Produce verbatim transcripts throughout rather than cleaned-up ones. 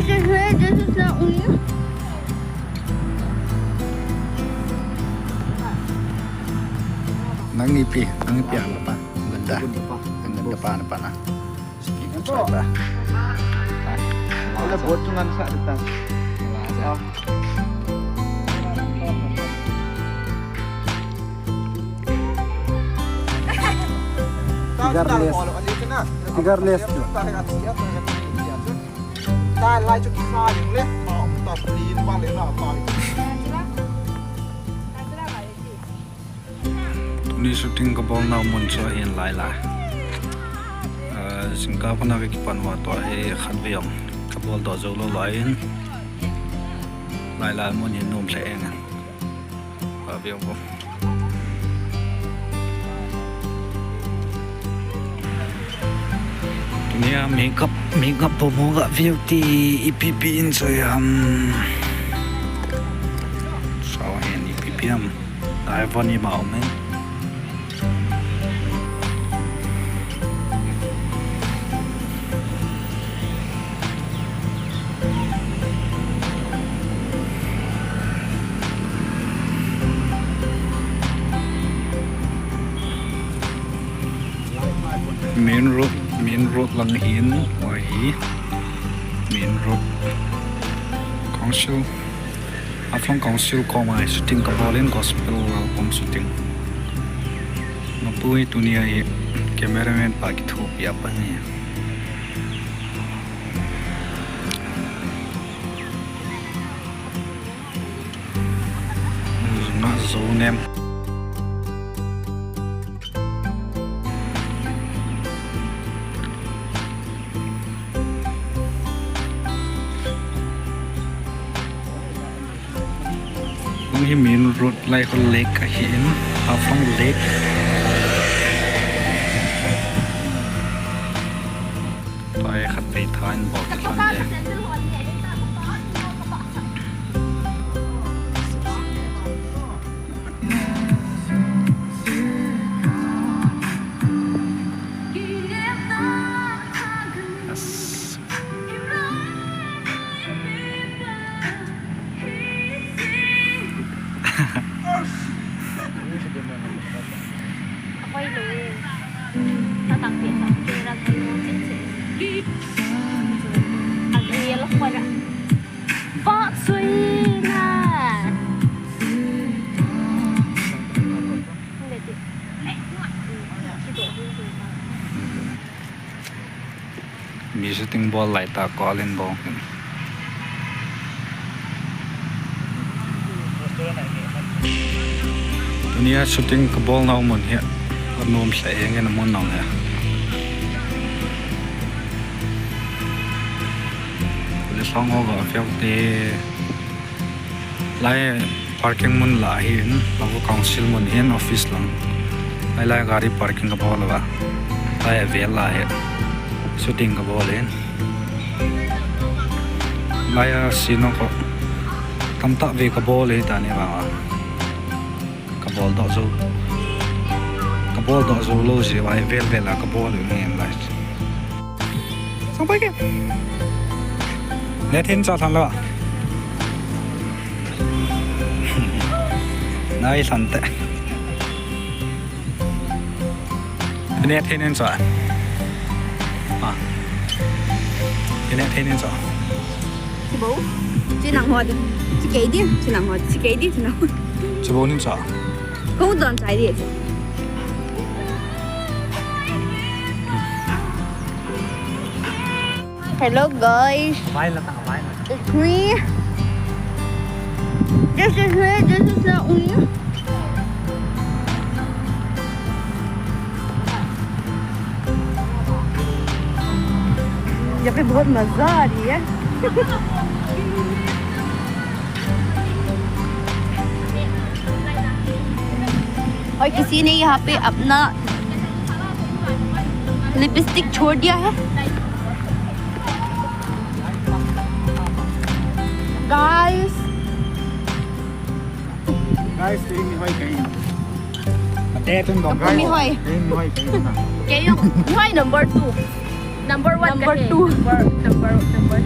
This is not real. Nang ipi, nang ipi ang pa. Ang ganda. Ang ganda pa, ano pa na. Sige, ang pa. Wala, buhat yung ano sa atin. Cigarless. Cigarless. Tuni shooting kabol nau mun chu ahin lai lai. Ah, jingkah pana kakipan uva tua hi khatvei jong kabol doh jou lou lai in. Lai lai mun hi nom lheh eng. Ka view ko. Tunia makeup, makeup bol mo ka view ti ipi pi in so yam. So, en ipi pi am. Ai, von i ma om in. Main road, main road lang hin, ahi. Main road. Council. Haflong Council koma shooting kabol in gospel album shooting. Mapui tunia hi cameraman pa kithopi apa ni. Nga zo nem. Hung hi main road lai hol lake ahi in, Haflong Lake. Tua hi khatvei tha in bol kit lhon e. Yes. Mi shooting bol lai ta, call in bol. Tunia shooting kabol nau mun hi anom lheh eng in, amun nau hi. Police ho ga veu te. Lai parking mun lah hin, Haflong Council mun hin, office lang. Lai lai gari parking kabol uva. Lai avel lah hin shooting kabol in. Lai a scene ho tamtah vei kabol hi tani vang a. Kabol doh jou. Kabol doh jou lou jeh uva avel vel a kabol u ngen lai. Sang pai ke. Net hin cha than la. Nai than te. Net hin hin cha. Ha. Net hin hin cha. Chibo. Chinang ho di. Chikei di. Chinang ho di. Chikei di. Chinang ho. Chibo hin cha. Ko don chai di. Hello guys. It's me. This is me. This is not me. यहाँ पे बहुत मजा आ रही है। और किसी ने यहाँ पे अपना लिपस्टिक छोड़ दिया है। Guys, guys, kei mihoi kei. Ate tun dong. Guys, mihoi. Kei mihoi kei na. Kei jong mihoi number two. Number one. Number two. Number, number, number.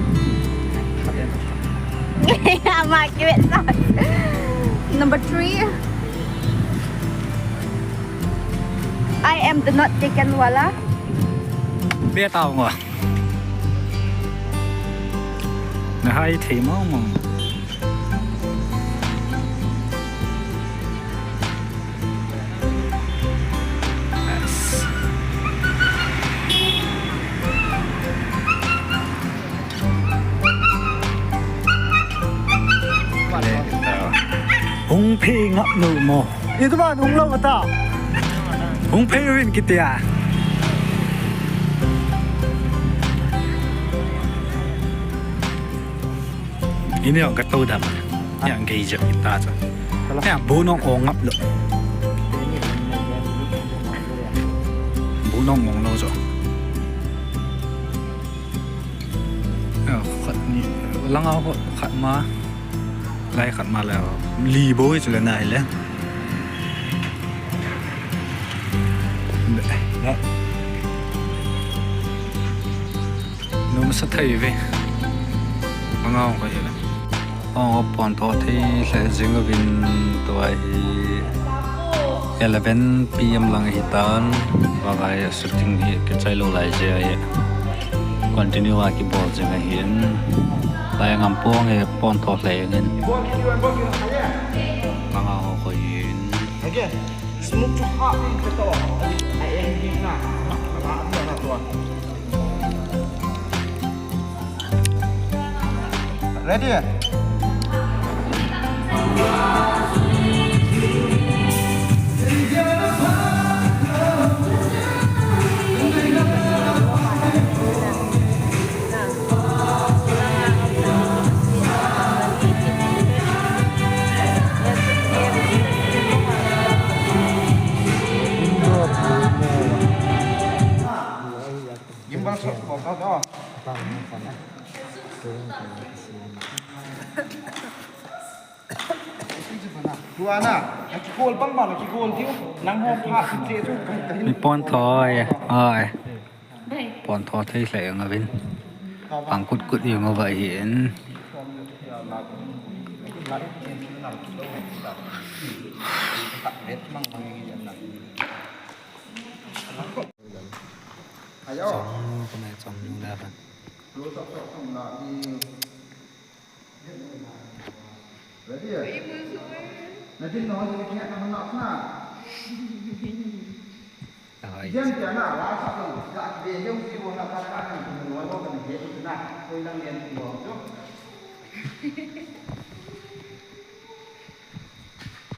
Ama kiwet sa. Number three. I am the not taken wala. Be tao ngo. Na hai thei mong mong. Yes. Hung phei ngap lou mo. Itu man hung lou ta. Hung phei uvin kitia. Ini ang kataw dam. Yang gay jak kita cha. Yang bunong ong ngap lou. Bunong ong lou cho. Khat ni, langa khat ma, lai khat ma le, li bou hi chu le nai le. Num sa thei ve. Langa khat hi le. Ong pon tho thei lheh jing uvin tua hi eleven P M lang ahi tan, vang a shooting hi kichai lou lai jeh ahi. Continue a kibol jing ahin. Lai ngam pong hi pon tho lheh jeng in. Vang a ho kho hin. Again, smoke too hard in the top. I am big na. Ready? Gimbal shot ko ka ba. Tua na, a kigol bang ba, a kigol diu, nang ho pha, che chu, ka hin. Mi pon thoi, oi. Pon tho thei lheh jeng uvin. Pang kut kut jeng uva hin. Ayo. Chom, kome chom nu da ban. Ready? Na din no, ni kya na mana na. Ahoi. Jam kya na, la sa ko, la be yo si wo na ka ka na, no no na he na, ko lang yen ko jo.